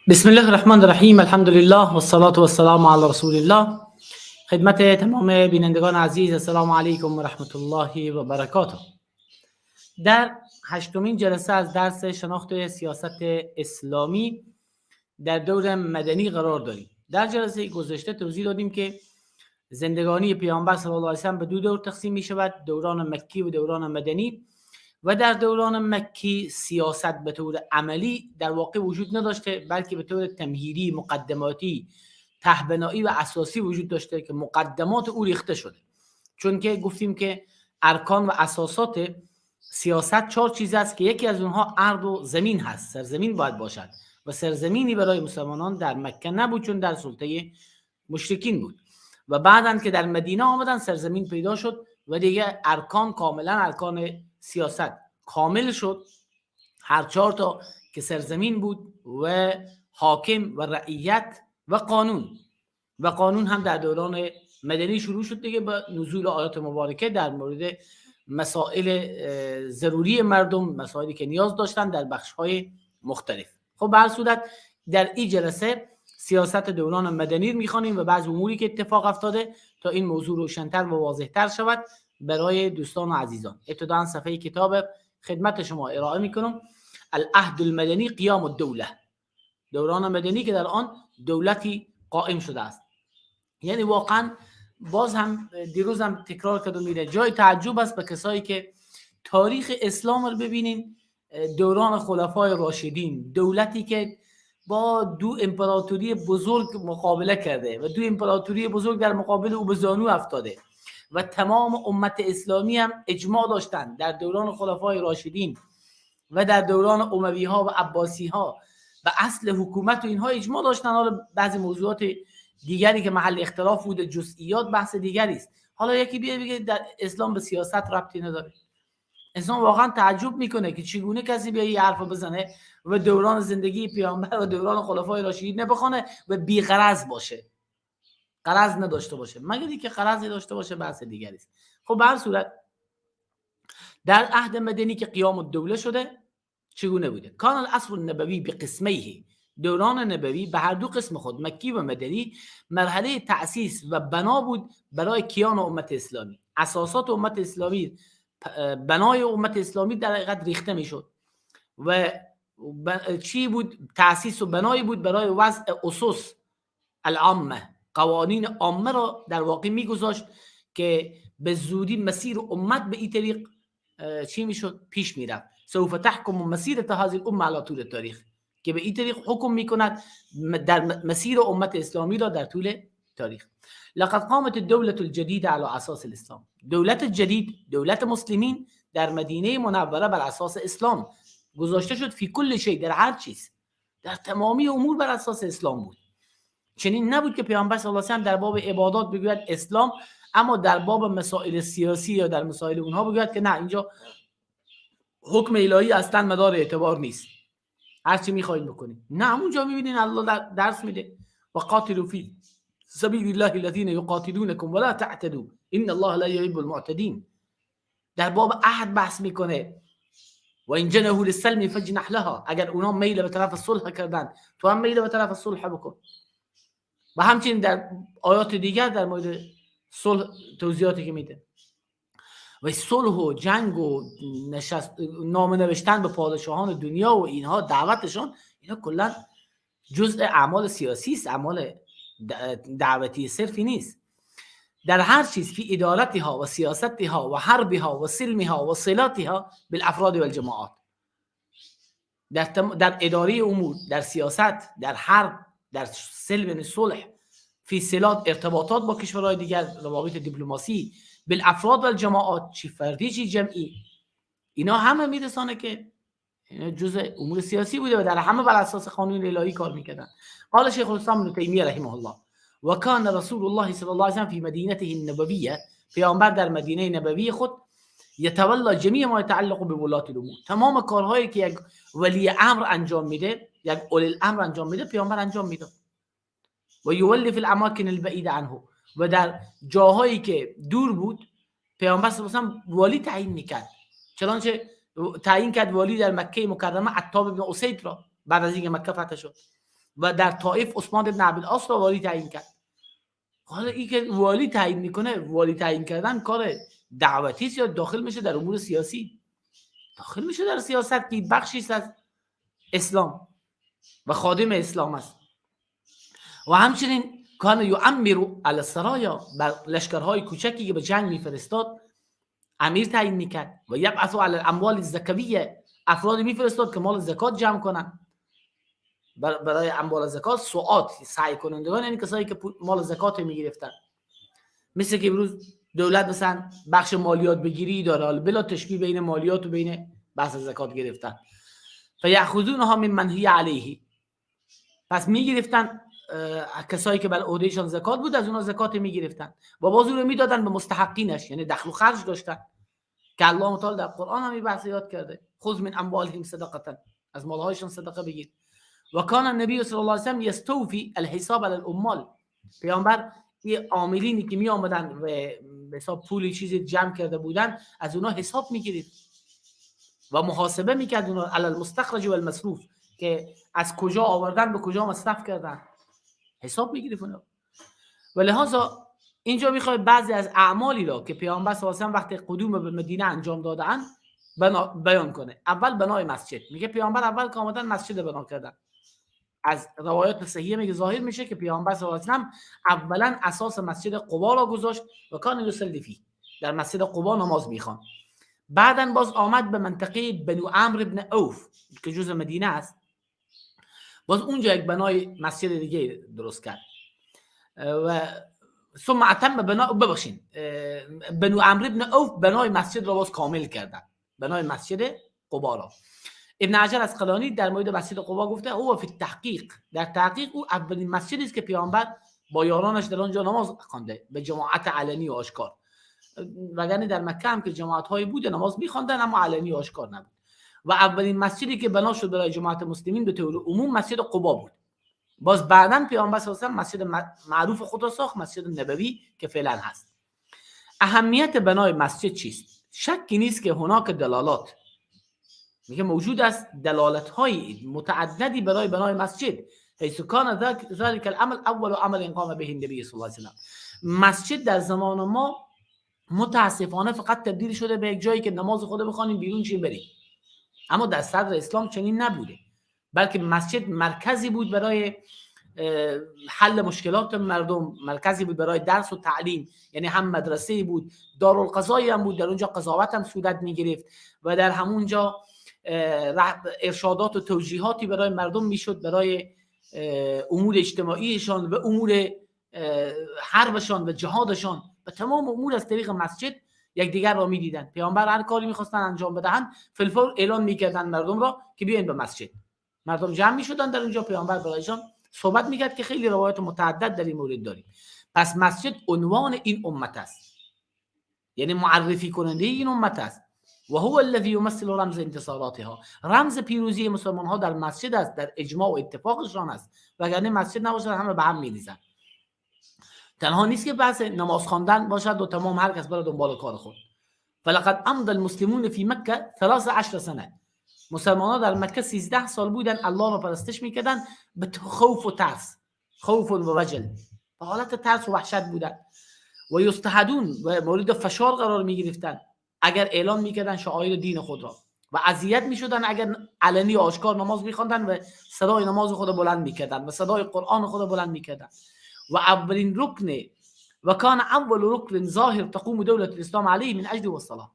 بسم الله الرحمن الرحیم. الحمد لله و الصلاة و السلام علی رسول الله. خدمت تمام بینندگان عزیز، السلام علیکم و رحمت الله و برکاته. در هشتمین جلسه از درس شناخت سیاست اسلامی در دور مدنی قرار داریم. در جلسه گذشته توضیح دادیم که زندگانی پیامبر صلی الله علیه و سلم به دو دور تقسیم می شود، دوران مکی و دوران مدنی. و در دوران مکی سیاست به طور عملی در واقع وجود نداشته، بلکه به طور تمهیدی، مقدماتی، تهبنایی و اساسی وجود داشته که مقدمات او ریخته شده. چون که گفتیم که ارکان و اساسات سیاست چهار چیز است که یکی از اونها ارض و زمین هست، سرزمین باید باشد و سرزمینی برای مسلمانان در مکه نبود چون در سلطه مشرکین بود. و بعداً که در مدینه آمدن سرزمین پیدا شد و دیگه ارکان کاملا، ارکان سیاست کامل شد، هر چهار تا که سرزمین بود و حاکم و رعیت و قانون. و قانون هم در دوران مدنی شروع شد دیگه با نزول آیات مبارکه در مورد مسائل ضروری مردم، مسائلی که نیاز داشتن در بخش‌های مختلف. خب به هر صورت در این جلسه سیاست دوران مدنی رو می‌خوانیم و بعض اموری که اتفاق افتاده تا این موضوع روشن‌تر و واضح‌تر شود برای دوستان و عزیزان. ابتداً صفحه کتاب خدمت شما ارائه می‌کنم، العهد المدنی قیام الدوله، دوران مدنی که در آن دولتی قائم شده است. یعنی واقعاً باز هم دیروز هم تکرار کردم، میره جای تعجب است به کسایی که تاریخ اسلام رو ببینین، دوران خلفای راشدین، دولتی که با دو امپراتوری بزرگ مقابله کرده و دو امپراتوری بزرگ در مقابل او به زانو افتاده و تمام امت اسلامی هم اجماع داشتند در دوران خلفای راشدین و در دوران اموی ها و عباسی ها و اصل حکومت و اینها اجماع داشتن. حالا بعضی موضوعات دیگری که محل اختلاف بوده، جزئیات بحث دیگری است. حالا یکی بیاد بگه در اسلام به سیاست ربطی نداره، انسان واقعا تعجب میکنه که چگونه کسی بیاد یه حرف بزنه و دوران زندگی پیامبر و دوران خلفای راشدین بخونه و بی‌غرض باشه، غرض نداشته باشه. مگر اینکه غرضی داشته باشه بحث دیگری است. خب به هر صورت در عهد مدنی که قیام الدوله شده چگونه بوده؟ کان العصر النبوی بقسمیه، دوران نبوی به هر دو قسم خود مکی و مدنی مرحله تأسیس و بنا بود برای کیان امت اسلامی. اساسات امت اسلامی، بنای امت اسلامی در حقیقت ریخته میشد و چی بود؟ تأسیس و بنایی بود برای وضع اسس العامه، قوانین عامه را در واقع میگذاشت که به زودی مسیر امت به این طریق چی میشد؟ پیش میرفت. سوف تحکم مسیر هذه الامه علی طول التاریخ، که به این طریق حکم میکند در مسیر امت اسلامی را در طول تاریخ. لقد قامت الدولة الجديدة على اساس الاسلام، دولت جدید، دولت مسلمین در مدینه منوره بر اساس اسلام گذاشته شد. فی کل شیء، در هر چیز، در تمامی امور بر اساس اسلام بود. چنین نبود که پیامبر صلی الله علیه و سلم در باب عبادات بگوید اسلام، اما در باب مسائل سیاسی یا در مسائل اونها بگوید که نه، اینجا حکم الهی اصلا مدار اعتبار نیست، هر چی میخواید بکنید. نه، همونجا میبینین الله درس میده، و قاتلوا فی سبیل الله الذین یقاتلونکم ولا تعتدوا ان الله لا یحب المعتدین. در باب عهد بحث میکنه، و این جنحوا للسلم فاجنح لها، اگر اونا میل به طرف صلح کردن تو هم میل به طرف صلح بکن. و همچنین در آیات دیگر در مورد صلح توضیحاتی که میده و صلح و جنگ و نشست، نامه نوشتن به پادشاهان دنیا و اینها، دعوتشان، اینا کلا جزء اعمال سیاسی است، اعمال دعوتی صرفی نیست. در هر چیز فی ادارتها و سیاستها و حربها و سلمها و صلاتها بالافراد و الجماعات، در اداره امور، در سیاست، در حرب، در سلم، صلح، فی صلات، ارتباطات با کشورهای دیگر، روابط دیپلماسی، بالافراد و الجماعات، چی فردی چی جمعی، اینا همه میرسانه که جزء امور سیاسی بوده و در همه بر اساس قانون الهی کار میکردن. قال شیخ الاسلام ابن تیمیه رحمه الله و کان رسول الله صلی الله علیه و سلم فی مدینته النبویه، پیامبر در مدینه نبوی خود یتولا جمیع ما یتعلق بولات الامور، تمام کارهایی که یک ولی امر انجام میده، یک اولی الامر انجام میده، پیامبر انجام میده. و یولی فی الاماکن البعیده عنه، و در جاهایی که دور بود پیامبر صلی الله علیه و سلم والی تعیین میکرد. چنانچه تعیین کرد والی در مکه مکرمه عتاب بن اسید را بعد از اینکه مکه فتح شد. و در طائف عثمان ابن ابی العاص را والی تعیین کرد. حالا این که والی تعیین میکنه، والی تعیین کردن کار دعوتی است یا داخل میشه در امور سیاسی؟ داخل میشه در سیاست که بخشی است از اسلام و خادم اسلام است. و همچنین کان یؤمر علی السرایا، بر لشکرهای کوچکی که به جنگ میفرستاد امیر تعیین میکرد. و یبعث علی الاموال الزکویه، افراد میفرستاد که مال زکات جمع کنن برای اموال زکات. سعات سعی کنندگان، یعنی کسایی که مال زکات میگرفتن، مثل که امروز دولت مثلا بخش مالیات بگیری داره، حالا بلا تشبیه بین مالیات و بین بحث زکات گرفتن. فیأخذونها من من هی علیه، پس میگرفتن کسایی که بر عهدهشان زکات بود از اونا زکات میگرفتن و باز اون رو میدادن به مستحقینش، یعنی دخل و خرج داشتن که الله تعالی در قرآن هم این بحث یاد کرده، خذ من اموالهم صدقه، از مالهایشان صدقه بگیر. و کان النبی صلی الله علیه و سلم یستوفی الحساب علی العمال، پیامبر یه عاملینی که می آمدن و به حساب پولی چیزی جمع کرده بودن از اونا حساب میگرفت و محاسبه میکرد اونا علی المستخرج و المصروف، که از کجا آوردن به کجا مصرف کردن حساب میگرفت اونا. و لذا اینجا میخوای بعضی از اعمالی را که پیامبر صلی الله علیه و سلم وقت قدوم به مدینه انجام دادن بیان کنه. اول بنای مسجد، میگه پیامبر اول که آمدن مسجد بنا کردن. از روایات صحیحه میگه ظاهر میشه که پیامبر صلی الله علیه و سلم اولا اساس مسجد قبا را گذاشت و کان یصلی فیه، در مسجد قبا نماز میخوان. بعدن باز آمد به منطقه بنو عمرو بن عوف که جزء مدینه است، باز اونجا یک بنای مسجد دیگه درست کرد. و ثم اتم بنا، ببخشید بنو عمرو بن عوف بنای مسجد را باز کامل کردن، بنای مسجد قبا را. ابن حجر عسقلانی در مورد مسجد قبا گفته او فی التحقیق، در تحقیق او اولین مسجدی است که پیامبر با یارانش در آنجا نماز خوانده به جماعت علنی و آشکار. وگرنه در مکه هم که جماعت هایی بود نماز می‌خواندن اما علنی و آشکار نبود. و اولین مسجدی که بنا شد برای جماعت مسلمین به طور عموم مسجد قبا بود. باز بعداً پیامبر صلی الله علیه و سلم مسجد معروف خود را ساخت، مسجد نبوی که فعلا هست. اهمیت بنای مسجد چیست؟ شکی نیست که هناک دلالات، میگه موجود است دلالت های متعددی برای بنای مسجد. حیث کان ذلك العمل اول عمل قام به النبی صلی الله علیه و سلم. مسجد در زمان ما متاسفانه فقط تبدیل شده به یک جایی که نماز خود بخوانیم بیرون چیم بریم، اما در صدر اسلام چنین نبوده، بلکه مسجد مرکزی بود برای حل مشکلات مردم، مرکزی بود برای درس و تعلیم، یعنی هم مدرسه بود، دارالقضایی هم بود، در اونجا قضاوت هم صورت میگرفت و در همونجا ارشادات و توجیهاتی برای مردم میشد برای امور اجتماعیشان و امور حربشان و جهادشان و تمام امور از طریق مسجد یکدیگر را میدیدن. پیامبر هر کاری میخواستن انجام بدهند فلفور اعلان میکردن مردم را که بیاین به مسجد، مردم جمع میشدن در اونجا، پیامبر برایشان صحبت میکرد که خیلی روایات متعدد در این مورد داریم. پس مسجد عنوان این امت است، یعنی معرفی کننده این امت است. و هو الذی یمثل رمز انتصاراتها، رمز پیروزی مسلمان ها در مسجد است، در اجماع و اتفاقشان است، وگرنه مسجد نباشد همه به هم میریزند. تنها نیست که بحث نماز خواندن باشد و تمام، هر کس بره دنبال کار خود. فلقد امضى المسلمون فی مکه 13 سنه، مسلمان ها در مکه 13 سال بودن، الله را پرستش میکردن به خوف و ترس، خوف و وجل، به حالت ترس و وحشت بودن. و یستهدون، و مورد فشار قرار میگرفتن اگر اعلان میکردن شعائر دین خود را، و اذیت میشدن اگر علنی آشکار نماز میخواندن و صدای نماز خود بلند میکردن و صدای قرآن خود بلند میکردن. و اولین رکن و کان اول رکن ظاهر تقوم دولت الاسلام علیه من اجل الصلاه،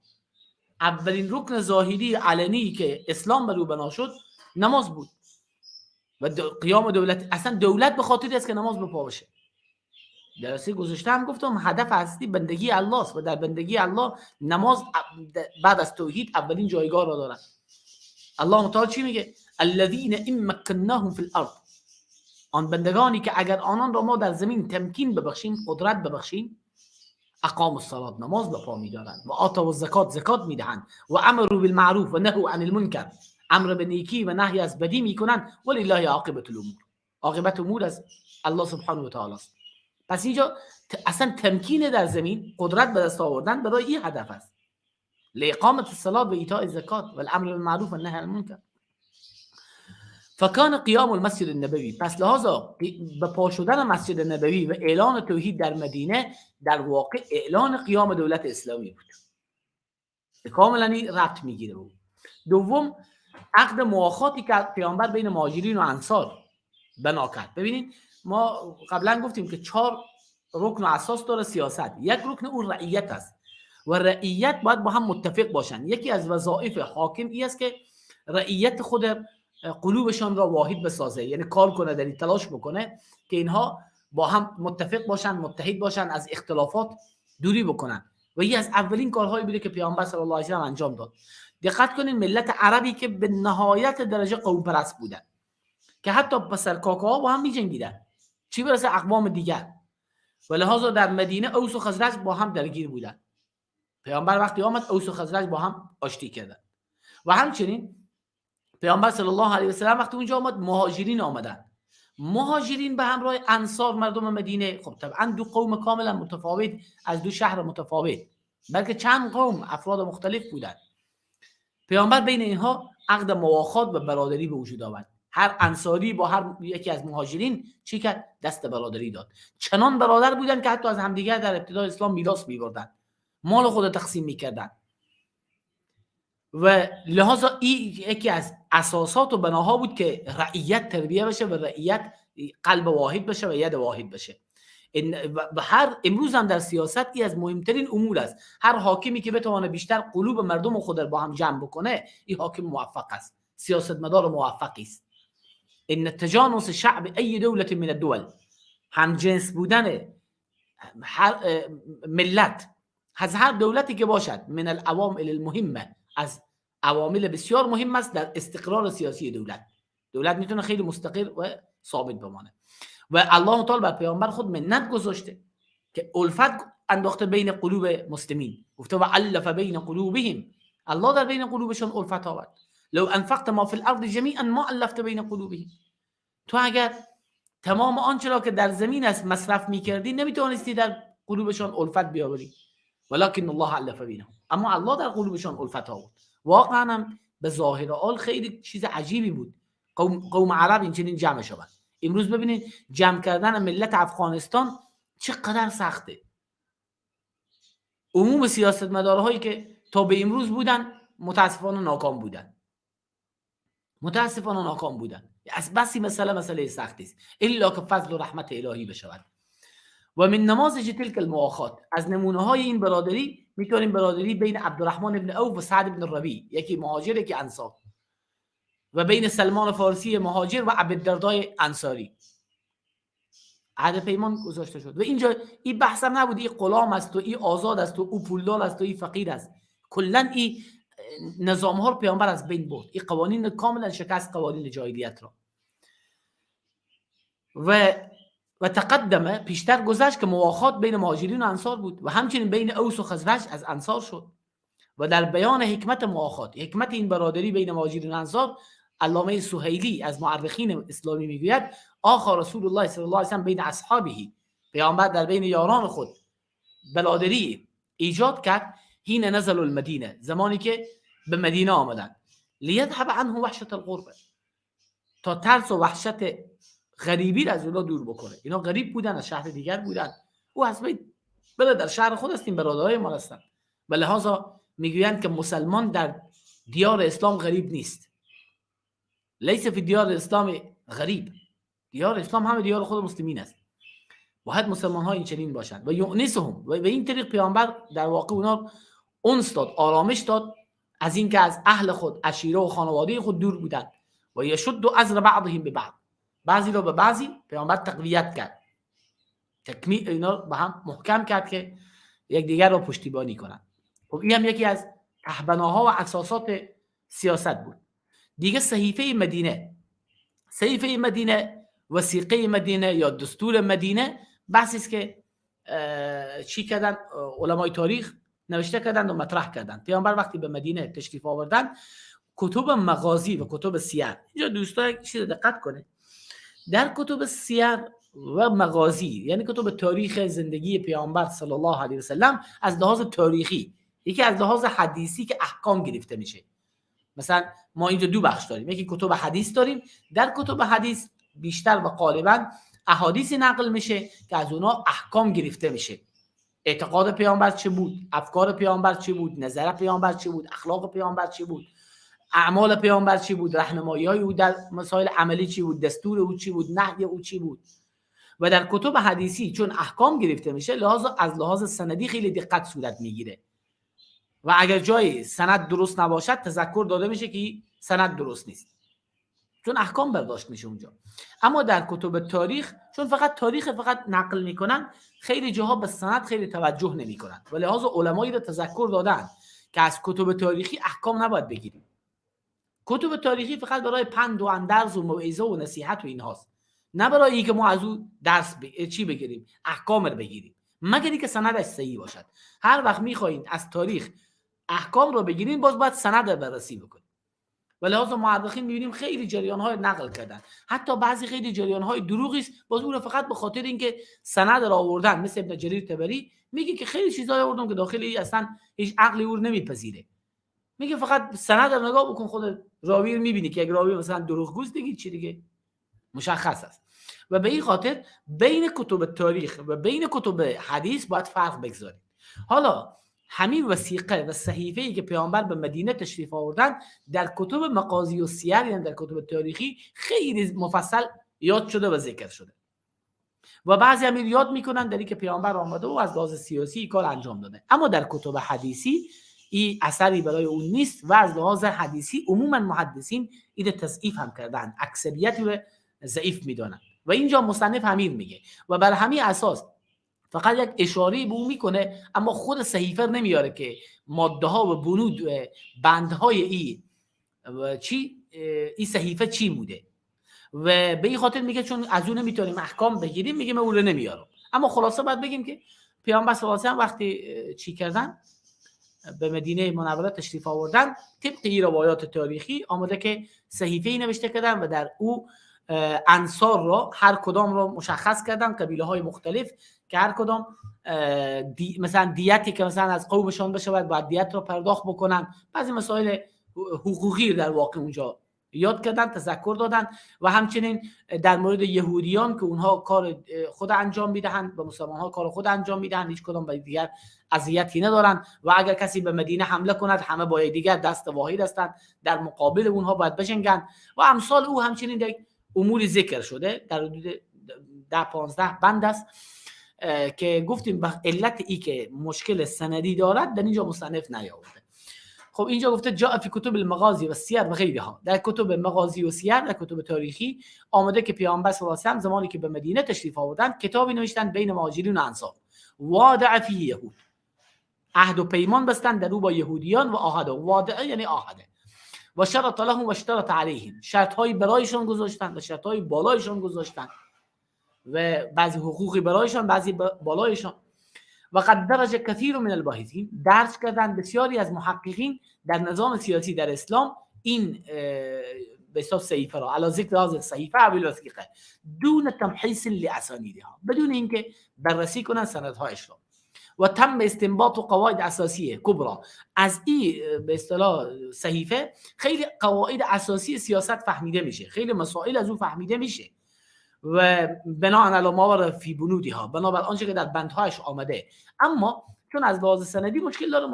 اولین رکن ظاهری علنی که اسلام بر او بنا شد نماز بود. و قیام دولت، اصلا دولت به خاطر است که نماز به پا بشه. جلسه گذشته هم گفتم هدف اصلی بندگی الله است و در بندگی الله نماز بعد از توحید اولین جایگاه را دارد. الله متعال چی میگه؟ الذین ان مکناهم فی الارض، آن بندگانی که اگر آنان را ما در زمین تمکین ببخشیم، قدرت ببخشیم، اقاموا الصلاه، نماز به پا میدارند، و آتوا الزکات، زکات میدهند، و امروا بالمعروف و نهوا عن المنکر، امر به نیکی و نهی از بدی میکنند، ولله عاقبت الامور، عاقبت امور از الله سبحانه و تعالی است. پس اینجا اصلا تمکین در زمین، قدرت به دست آوردن برای این هدف است، لاقامت الصلاه و ایتاء الزکات و الامر بالمعروف و النهی عن المنکر. فکان قیام المسجد النبوی، پس لحاظا به پا شدن مسجد نبوی و اعلان توحید در مدینه در واقع اعلان قیام دولت اسلامی بود. کاملا ربط میگیره. دوم، عقد مواخاتی که پیامبر بین مهاجرین و انصار بنا کرد. ببینید ما قبلا گفتیم که 4 رکن و اساس داره سیاست. یک رکن اون رعیت است و رعیت باید با هم متفق باشن. یکی از وظایف حاکم این است که رعیت خود قلوبشان را واحد بسازه، یعنی کار کنه، در این تلاش بکنه که اینها با هم متفق باشن، متحد باشن، از اختلافات دوری بکنن. و این از اولین کارهایی بوده که پیامبر صلی الله علیه و سلم انجام داد. دقت کنین، ملت عربی که به نهایت درجه قوم پرست بودن که حتی پسر کاکاها با هم می‌جنگیدن، چی برسه اقوام دیگر. و لهذا در مدینه اوس و خزرج با هم درگیر بودن. پیامبر وقتی آمد اوس و خزرج با هم آشتی کردن. و همچنین پیامبر صلی الله علیه و سلم وقتی اونجا آمد مهاجرین آمدن. مهاجرین به همراه انصار مردم مدینه، خب طبعا دو قوم کاملا متفاوت از دو شهر متفاوت، بلکه چند قوم افراد مختلف بودند. پیامبر بین اینها عقد مواخات و برادری به وجود آورد. هر انصاری با هر یکی از مهاجرین چی کرد؟ دست برادری داد. چنان برادر بودند که حتی از همدیگر در ابتدای اسلام میراث می‌بردند، مال خود تقسیم می‌کردند. و لحاظا این یکی از اساسات و بناها بود که رعیت تربیه بشه و رعیت قلب واحد بشه و ید واحد بشه. و هر امروز هم در سیاست این از مهمترین امور است. هر حاکمی که بتونه بیشتر قلوب مردم خود را با هم جمع بکنه، این حاکم موفق است، سیاستمدار موفقی است. ان تجانس شعب ای دولت من الدول، همجنس بودن هر ملت از هر دولتی که باشد، من العوامل المهمه، از عوامل بسیار مهم است در استقرار سیاسی دولت. دولت میتونه خیلی مستقر و ثابت بمانه. و الله تعالی بر پیامبر خود منت گذاشته که الفت انداخته بین قلوب مسلمین. گفته و الف بین قلوبهم، الله در بین قلوبشون الفت آورد. لو انفقت ما فی الارض جمیعا ما الفت بین قلوبهم، تو اگر تمام آنچه را که در زمین است مصرف میکردی نمیتونستی در قلوبشون الفت بیاوری، ولکن الله الف بینهم، اما الله در قلوبشون الفت آورد. واقعا هم به ظاهر آل خیلی چیز عجیبی بود. قوم عرب این چنین جمع شدند. امروز ببینید جمع کردن ملت افغانستان چقدر سخته. عموم سیاستمدارهایی که تا به امروز بودن متاسفانه ناکام بودن. متاسفانه ناکام بودن. از بسی مسئله سختی است، الا که فضل و رحمت الهی بشود. و من نماذج تلک المواخات، از نمونه های این برادری میتونیم برادری بین عبدالرحمن ابن عوف و سعد ابن ربیع، یکی مهاجر یکی انصار، و بین سلمان فارسی مهاجر و ابوالدردای انصاری عهد پیمان گذاشته شد. و اینجا این بحث هم نبود این غلام است و این آزاد است و او پولدار است و این فقیر است. کلا این نظام ها رو پیامبر از بین برد. این قوانین کاملا شکست، قوانین جاهلیت را. و تقدمه، پیشتر گذشت که مواخات بین مهاجرین و انصار بود و همچنین بین اوس و خزرج از انصار شد. و در بیان حکمت مواخات، حکمت این برادری بین مهاجرین و انصار، علامه سهیلی از مورخین اسلامی میگوید آخا رسول الله صلی الله علیه و سلم بین اصحابه، پیامبر در بین یاران خود برادری ایجاد کرد حین نزل المدینه، زمانی که به مدینه آمدند، لیذهب عنه وحشت الغربه، تا ترس و وحشت غریبی را از اونا دور بکنه. اینا غریب بودن، از شهر دیگر بودن، او حسب بله در شهر خود هستیم، برادرای ما هستند. و لهذا میگویند که مسلمان در دیار اسلام غریب نیست. لیس فی دیار اسلام غریب، دیار اسلام همه دیار خود مسلمین است. باید مسلمان ها این چنین باشند. و یؤنسهم، و به این طریق پیامبر در واقع اونا انس داد، آرامش داد از اینکه از اهل خود، عشیره و خانواده خود دور بودند. و یشد ازر بعضهم ببعض، بعضی را به بعضی پیامبر تقویت کرد، تکمیل اینا به هم محکم کرد که یکدیگر را پشتیبانی کنند. خب این هم یکی از تهبناها و اساسات سیاست بود. دیگه صحیفه مدینه، صحیفه مدینه، وثیقه مدینه یا دستور مدینه، بحثی است که چی کردن علمای تاریخ نوشته کردند و مطرح کردند. پیامبر وقتی به مدینه تشریف آوردن، کتب مغازی و کتب سیر، اینجا دوستا یک چیز دقت کنه، در کتب سیر و مغازی یعنی کتب تاریخ زندگی پیامبر صلی الله علیه و سلم از لحاظ تاریخی، یکی از لحاظ حدیثی که احکام گرفته میشه، مثلا ما اینجا دو بخش داریم، یکی کتب حدیث داریم. در کتب حدیث بیشتر و غالبا احادیث نقل میشه که از اونا احکام گرفته میشه. اعتقاد پیامبر چه بود، افکار پیامبر چه بود، نظر پیامبر چه بود، اخلاق پیامبر چه بود، اعمال پیامبر چی بود، راهنمایی‌های او در مسائل عملی چی بود، دستور او چی بود، نهی او چی بود. و در کتب حدیثی چون احکام گرفته میشه، لحاظ از لحاظ سندی خیلی دقت صورت میگیره و اگر جای سند درست نباشد تذکر داده میشه که سند درست نیست، چون احکام برداشت میشه اونجا. اما در کتب تاریخ چون فقط تاریخ فقط نقل میکنن، خیلی جاها به سند خیلی توجه نمیکنن و لحاظ علمایی رو تذکر دادن که از کتب تاریخی احکام نباید بگیریم. کتب تاریخی فقط برای پند و اندرز و موعظه و نصیحت و اینهاست، نه برای اینکه ما از او درس چی بگیریم، احکام رو بگیریم، مگر اینکه سندش صحیح باشد. هر وقت میخواین از تاریخ احکام رو بگیریم، باز باید سند رو بررسی بکنیم. و لحاظ مورخین میبینیم خیلی جریان‌های نقل کردن، حتی بعضی خیلی جریان‌های دروغی است، باز او رو فقط به خاطر اینکه سند رو آوردن، مثل ابن جریر طبری میگه که خیلی چیزای آوردم که داخلی اصلا هیچ عقلی او رو نمیپذیره. میگه فقط سند رو نگاه بکن، خود راوی رو میبینی که اگه راوی مثلا دروغگوست دیگه چی دیگه مشخص است. و به این خاطر بین کتب تاریخ و بین کتب حدیث باید فرق بگذاریم. حالا همین وثیقه و صحیفه‌ای که پیامبر به مدینه تشریف آوردن در کتب مقاضی و سیر، یعنی در کتب تاریخی خیلی مفصل یاد شده و ذکر شده و بعضی هم یاد میکنن در اینکه پیامبر آمده و از لحاظ سیاسی کار انجام داده. اما در کتب حدیثی این اثری برای اون نیست و از لحاظ حدیثی عموما محدثین این تضعیف هم کردن، اکثریت رو ضعیف میدانن و اینجا مصنف همین میگه و بر همین اساس فقط یک اشاره به او میکنه، اما خود صحیفه نمیاره که ماده ها و بنود و بندهای ای و چی این صحیفه چی بوده و به این خاطر میگه چون از اون نمیتونیم احکام بگیریم، میگه من اون رو نمیارم. اما خلاصه باید بگیم که پیامبر صلی الله علیه و وقتی چی کردن به مدینه منوره تشریف آوردن، طبق روایات تاریخی آمده که صحیفه‌ای نوشته کردن و در او انصار را هر کدام را مشخص کردن، قبیله های مختلف که هر کدام مثلا دیتی که مثلا از قومشان بشود باید دیت را پرداخت بکنن. بعضی مسائل حقوقی در واقع اونجا یاد کردن، تذکر دادن و همچنین در مورد یهودیان که اونها کار خود انجام میدهند و مسلمان ها کار خود انجام میدهند، هیچ کدام به دیگر اذیتی ندارند و اگر کسی به مدینه حمله کند همه با دیگر دست واحد هستند، در مقابل اونها باید بجنگند و امثال او. همچنین در امور ذکر شده در حدود 10-15 بند است که گفتیم به علت ای که مشکل سندی دارد در اینجا مصنف نیاورده. خب اینجا گفته جاء فی کتب المغازی و سیر و غیرها، در کتب مغازی و سیر، در کتب تاریخی آمده که پیامبر صلی الله علیه و سلم زمانی که به مدینه تشریف آوردند کتابی نوشتند بین مهاجرین و انصار، وادع فیه یهود، عهد و پیمان بستند در او با یهودیان و عاهد، وادع یعنی عاهده، و شرط لهم و اشترط علیهم، شرط های برایشان گذاشتند و شرط های بالایشان گذاشتند و بعضی حقوقی برایشان بعضی بالایشان. و قد درج کثیر من الباحثین، درج کردن بسیاری از محققین در نظام سیاسی در اسلام این به حساب صحیفه را، علی ذکر هذه الصحیفه او الوثیقه دون تمحیص لاسانیدها، بدون اینکه بررسی کنن سندهایش را. و تم استنباط قواعد اساسیه کبرا، از این به اصطلاح صحیفه خیلی قواعد اساسی سیاست فهمیده میشه، خیلی مسائل از او فهمیده میشه و بناء علی ما ورد فی بنودها، بنابر آنچه که در بندهایش آمده. اما چون از لحاظ سندی مشکل داره،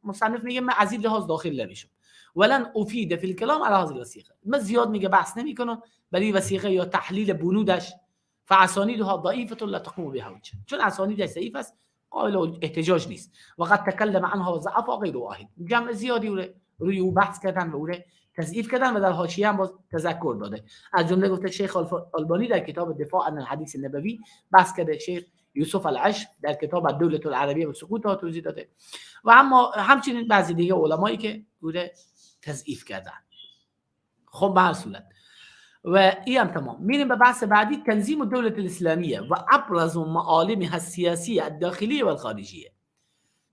مصنف میگه من از این لحاظ داخل نمیشم، ولن افید فی الکلام علی هذه الوثیقه، من زیاد میگه بحث نمیکنم برای وثیقه یا تحلیل بنودش، فاسانیدها ضعیفه لا تقوم بها حجه، چون اسانیدش ضعیف است قابل احتجاج نیست. و قد تکلم عنها و ضعف غیر واحد، جمع زیادی روی او بحث کردن و او تضعیف کردن و در حاشیه هم باز تذکر داده. از جمله گفته شیخ آلبانی در کتاب دفاع عن الحدیث النبوی بحث کرده، شیخ یوسف العش در کتاب الدولة العربیه و سقوطها توضیح داده و اما همچنین بعضی دیگه علمایی که بوده تضعیف کردن. خب به هر صورت و این هم تمام. میریم به بحث بعدی، تنظیم الدولة الاسلامیه و ابرز معالمها السیاسیه الداخلیه و الخارجیه.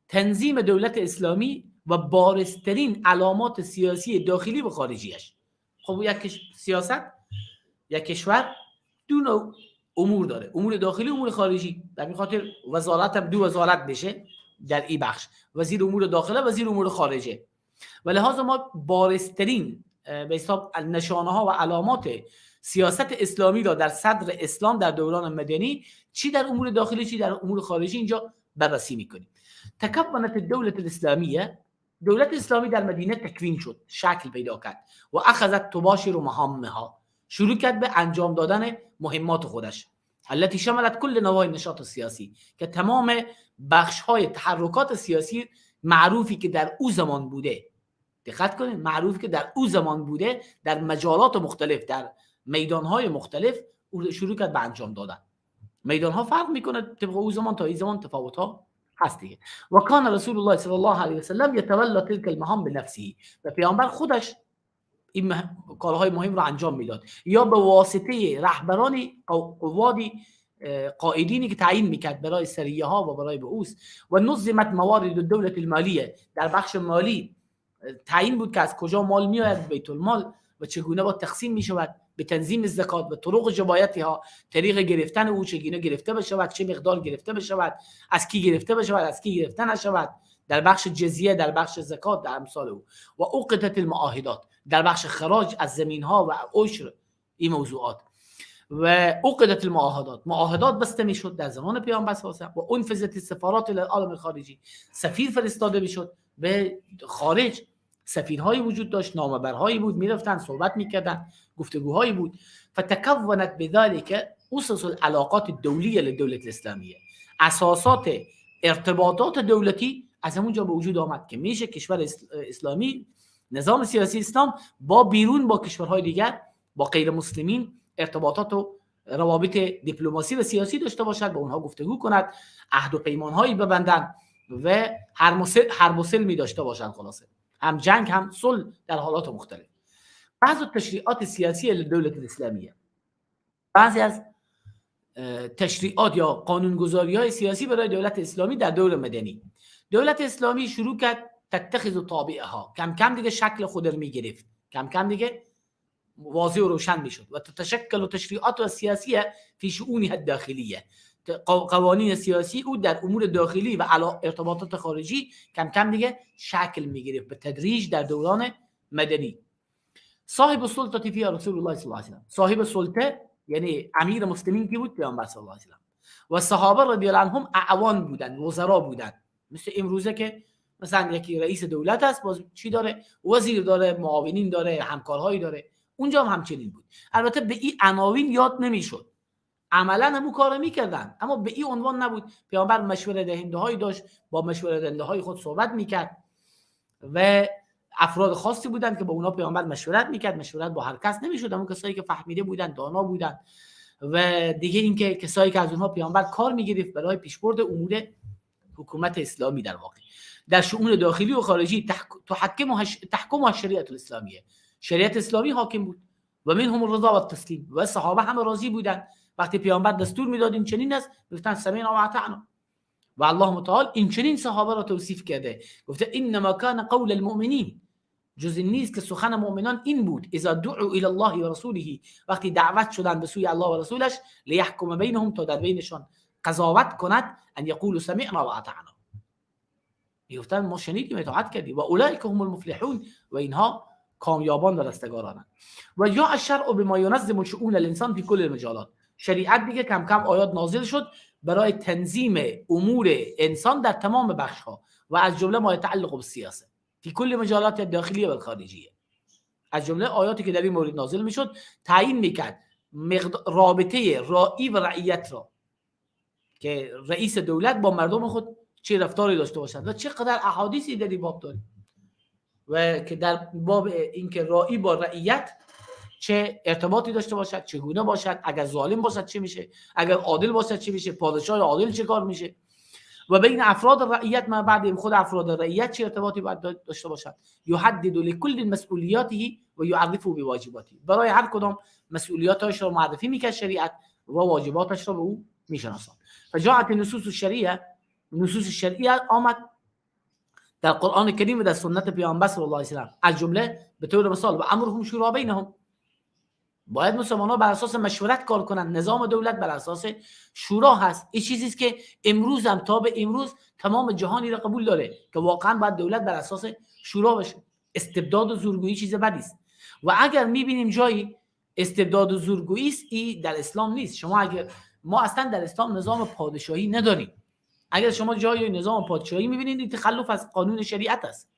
تنظیم دولت اسلامی و بارزترین علامات سیاسی داخلی و خارجیش. خب یک سیاست، یک کشور دو نوع امور داره، امور داخلی و امور خارجی. در این خاطر وزارت هم دو وزارت بشه در این بخش، وزیر امور داخله، وزیر امور خارجه. و لحاظ ما بارزترین به حساب نشانه ها و علامات سیاست اسلامی را در صدر اسلام در دوران مدنی، چی در امور داخلی چی در امور خارجی، اینجا بررسی میکنیم. تکونت الدولة الاسلامیه، دولت اسلامی در مدینه تکوین شد، شکل پیدا کرد و اخذت تباشر مهامها، شروع کرد به انجام دادن مهمات خودش، التي شملت کل نواحی نشاط سیاسی، که تمام بخش های تحرکات سیاسی معروفی که در او زمان بوده، دقت کنید، معروفی که در او زمان بوده در مجالات مختلف، در میدانهای مختلف او شروع کرد به انجام دادن. میدانها فرق میکنه طبق او زمان تا این زمان، تفاوت ها هست دیگه. و کان رسول الله صلی الله علیه و سلم یتولى تلك المهام بنفسه، و پیامبر خودش این کارهای مهم رو انجام میداد، یا به واسطه رهبران قوادی قائدینی که تعیین میکرد برای سریه ها و برای بعوث. و نظمت موارد الدولة المالیه، در بخش مالی تعیین بود که از کجا مال میآید بیت المال و چگونه با تقسیم میشود، به تنظیم زکات و طرق جبایتی ها، طریق گرفتن او چگونه گرفته بشود، چه مقدار گرفته بشود، از کی گرفته بشود، از کی گرفته نشود، در بخش جزیه، در بخش زکات، در امثال او. و عقدت المعاهدات، در بخش خراج از زمین ها و عشر، این موضوعات. و عقدت المعاهدات، معاهدات بسته میشد در زمان پیامبر صلی الله علیه و انفذت السفارات الى العالم الخارجی، سفیر فرستاده میشد به خارج، سفیرهایی وجود داشت، نامه‌برهایی بود، میرفتن صحبت میکردن، گفتگوهایی بود. فتکونت بذلك اسس العلاقات الدولیه للدوله الاسلامیه، اساسات ارتباطات دولتی از همونجا به وجود آمد که میشه کشور اسلامی، نظام سیاسی اسلام با بیرون، با کشورهای دیگر، با غیر مسلمین ارتباطات و روابط دیپلماسی و سیاسی داشته باشد، با اونها گفتگو کند، عهد و پیمانهایی ببندند و حرب و سلمی داشته باشند. خلاصه هم جنگ هم صلح در حالات مختلف. بعض تشریعات سیاسی للدولة الاسلامیه، بعضی از تشریعات یا قانونگذاری‌های سیاسی برای دولت اسلامی در دور مدنی. دولت اسلامی شروع کرد تتخذ تابعها، کم کم دیگه شکل خود رو میگرفت، کم کم دیگه واضح و روشن میشد. و تتشکل تشریعات سیاسیه فی شؤونها الداخلیه، قوانین سیاسی او در امور داخلی و ارتباطات خارجی کم کم دیگه شکل میگرفت به تدریج در دوران مدنی. صاحب السلطه فی رسول الله صلی الله علیه و سلم، صاحب سلطه یعنی امیر مسلمین کی بود؟ پیامبر صلی الله علیه و سلم. و صحابه رضی الله عنهم اعوان بودند، وزرا بودند. مثل امروزه که مثلا یکی رئیس دولت است، باز چی داره؟ وزیر داره، معاونین داره، همکارهایی داره. اونجا هم همچنین بود. البته به این عناوین یاد نمیشد، عملا همون کارو میکردن، اما به این عنوان نبود. پیامبر مشوره دهنده هایی داشت، با مشوره دهنده های خود صحبت میکرد و افراد خاصی بودند که با اونا پیامبر مشورت میکرد. مشورت با هر کس نمیشد، اما کسایی که فهمیده بودن، دانا بودن و دیگه اینکه کسایی که از اونها پیامبر کار میگرفت برای پیشبرد امور حکومت اسلامی. در واقع در شؤون داخلی و خارجی تحکمها شریعت الاسلامیه، شریعت اسلامی حاکم بود. و منهم الرضا و التسلیم، و صحابه هم راضی بودند. وقتی پیامبر دستور میداد این چنین است، گفتن سمعنا و اطعنا. و الله متعال این چنین صحابه را توصیف کرده، گفته انما کان قول المؤمنین، جز این نیست که سخن مؤمنان این بود، اذا دعوا الى الله و رسوله، وقتی دعوت شدن به سوی الله و رسولش، لیحکم بینهم، تا در بینشان قضاوت کند، ان یقولوا سمعنا و اطعنا، میگفتن ما شنیدیم اطاعت کردیم. و اولئک هم المفلحون، و اینها کامیابان و رستگارانند. و یا الشرع بما ينظم شؤون الانسان فی کل المجالات، شریعت دیگه کم کم آیات نازل شد برای تنظیم امور انسان در تمام بخش‌ها و از جمله ما یتعلق بالسیاسه فی کل مجالات داخلیه و خارجیه. از جمله آیاتی که در این مورد نازل میشد تعیین میکرد رابطه راعی و رعیت را، که رئیس دولت با مردم خود چه رفتاری داشته باشد و چقدر احادیثی در این باب داریم و که در باب اینکه راعی با رعیت چه ارتباطی داشته باشد، چگونه باشد، اگر ظالم باشد چه میشه، اگر عادل باشد چه میشه، پادشاه عادل چه کار میشه، و بین افراد رعیت ما بعد خود افراد رعیت چه ارتباطی باید داشته باشد. یحدد لکل مسئولیاته و یعرفه بواجباته، برای هر کدام مسئولیاتش را معرفی میکرد شریعت و واجباتش را به او میشناساند. فجاءت نصوص الشریعه، نصوص شریعه آمد در قرآن کریم و در سنت پیامبر صلی الله علیه و سلم، از جمله به طور مثال و امرهم شورا بینهم، باید مسلمان‌ها بر اساس مشورت کار کنند. نظام دولت بر اساس شورا هست. این چیزی است که امروز هم تا به امروز تمام جهانی را قبول داره که واقعا باید دولت بر اساس شورا بشه. استبداد و زورگویی چیز بدی است و اگر میبینیم جایی استبداد و زورگویی است، ای در اسلام نیست. شما اگر ما اصلا در اسلام نظام پادشاهی نداریم. اگر شما جایی نظام پادشاهی میبینید، این تخلف از قانون شریعت است.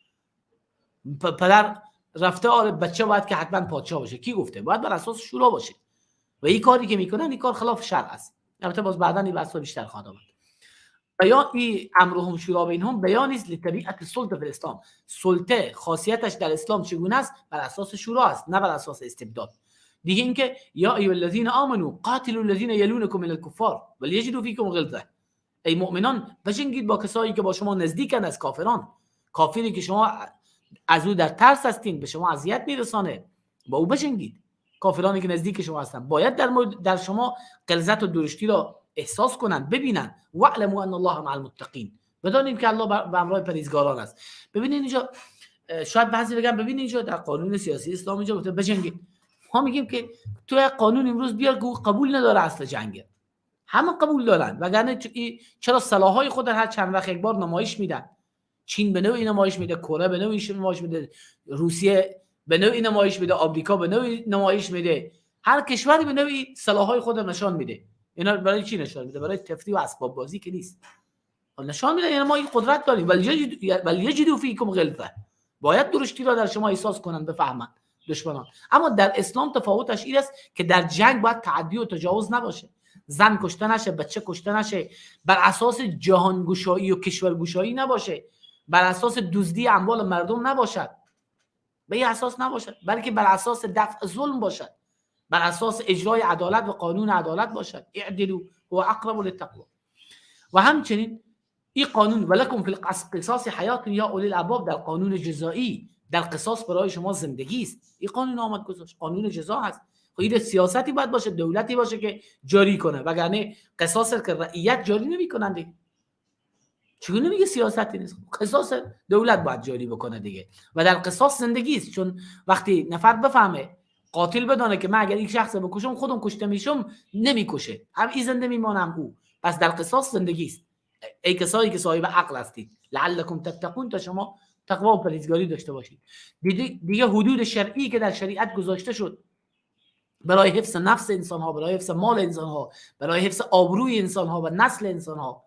پدر رفته آره بچه باید که حتما پادشاه باشه، کی گفته؟ باید بر اساس شورا باشه و این کاری که میکنن این کار خلاف شرع است. البته باز بعدا این بحث بیشتر خواهد آمد. بیان این امرهم شورا بینهم بیان است لطبیعت سلطه فی الاسلام. سلطه خاصیتش در اسلام چگونه است؟ بر اساس شورا است، نه بر اساس استبداد. دیگه اینکه یا ایها الذین آمنوا قاتلوا الذین یلونکم من الکفار ولیجدوا فیکم غلظه. ای مؤمنان بجنگید با کسایی که با شما نزدیکند از کافران. کافری که شما از او در ترس هستین، به شما اذیت میرسانه، با او بجنگید. کافرانی که نزدیک شما هستند باید در شما غلظت و درشتی را احساس کنند، ببینند. واعلموا ان الله مع المتقین، بدانید که الله به همراه پرهیزگاران است. ببینید اینجا شاید بعضی بگن ببینید اینجا در قانون سیاسی اسلام اینجا گفته بجنگید. ما میگیم که تو قانون امروز بیار که قبول نداره اصل جنگه، همه قبول دارن، وگرنه چرا سلاح‌های خود هر چند وقت یک بار نمایش میدن؟ چین به نوعی نمایش میده، کره به نوعی نمایش میده، روسیه به نوعی نمایش میده، آمریکا به نوعی نمایش میده، هر کشوری به نوعی سلاح‌های خود نشان میده. اینا برای چی نشان میده؟ برای تفریح و اسباب بازی که نیست. نشان میده یعنی ما این قدرت داریم. ولی یجدوا فیکم غلظه، باید درشتی را در شما احساس کنن، بفهمن دشمنان. اما در اسلام تفاوتش این است که در جنگ باید تعدی و تجاوز نباشه، زن کشته نشه، بچه کشته نشه، بر اساس جهانگشایی و کشورگشایی نباشه، بر اساس دزدی اموال مردم نباشد، به این اساس نباشد، بلکه بر اساس دفع ظلم باشد، بر اساس اجرای عدالت و قانون عدالت باشد. اعدلوا هو اقرب للتقوا. و همچنین این قانون ولکم فی القصاص حیات یا اولی الالباب، در قانون جزایی در قصاص برای شما زندگی است. این قانون آمد گذاشت، قانون جزا هست. خب این سیاستی باید باشه، دولتی باشه که جاری کنه، وگرنه قصاص که رعیت جاری نمی‌کنن دیگه. چگونه میگه سیاستی نیست؟ قصاص دولت باید جاری بکنه دیگه. و در قصاص زندگی است، چون وقتی نفر بفهمه، قاتل بدانه که من اگر یک شخص بکشم خودم کشته میشم، نمیکشه، هم این زنده میمانم او. پس در قصاص زندگی است. ای کسایی که صاحب عقل هستید، لعلکم تتقون، تا شما تقوا و پرهیزگاری داشته باشید. دیگه حدود شرعی که در شریعت گذاشته شد برای حفظ نفس انسان ها، برای حفظ مال انسان ها، برای حفظ آبروی انسان ها و نسل انسان ها،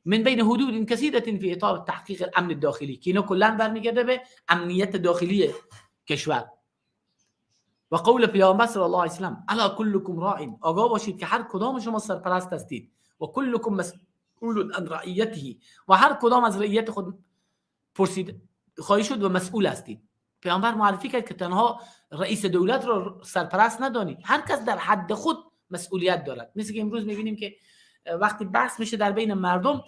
من بین حدود کثیره فی اطار تحقیق الامن الداخلی، که اینا کلا برمیگرده به امنیت داخلی کشور. و قول پیامبر صلی الله علیه و سلم الا کلکم راع، آگاه باشید که هر کدام شما سرپرست هستید، و کلکم مسئول عن رعیته، و هر کدام از رعیت خود پرسید خواهی شد و مسئول هستید. پیامبر معرفی کرد که تنها رئیس دولت را سرپرست ندانید، هر کس در حد خود مسئولیت دارد. مثل که امروز می‌بینیم که وقتی بحث میشه در بین مردم،